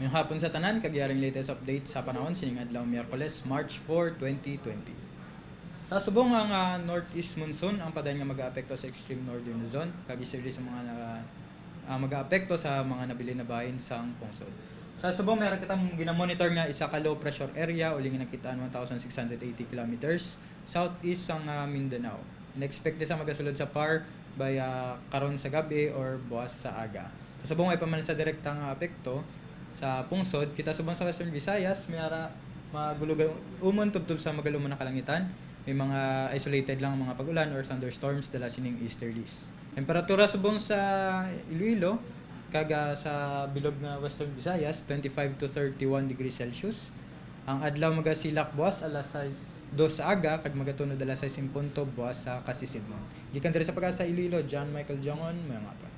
Maayong hapon sa tanan, kag yari ang latest update sa panahon sining adlaw Miyerkules, March 4, 2020. Sa subong, ang northeast monsoon ang padayon nga mag-aapekto sa extreme northern Luzon kag isiri sa mga mag-aapekto sa mga nabilin na bahin sang pungsod. Sa subong, meron kitang ginamonitor nga isa ka low pressure area uling nakitaan 1,680 kilometers southeast sang Mindanao. In-expect sa magasulod sa PAR by karon sa gabi or buwas sa aga. Sa subong ay paman sa direktang apekto sa pungsod, kita subong sa Western Visayas, may ara magulugan umon tubtob sa magalumon na kalangitan. May mga isolated lang mga pag-ulan or thunderstorms dala sining easterlies. Temperatura subong sa Iloilo kag sa bilog nga Western Visayas, 25 to 31 degrees Celsius. Ang adlaw magasilak buwas alas 6:02 sa aga kag magatunod alas 6 en punto buwas sa Kasisidmon. Gikan diri sa Pag-asa Iloilo, John Michael Jongon, maayong hapon.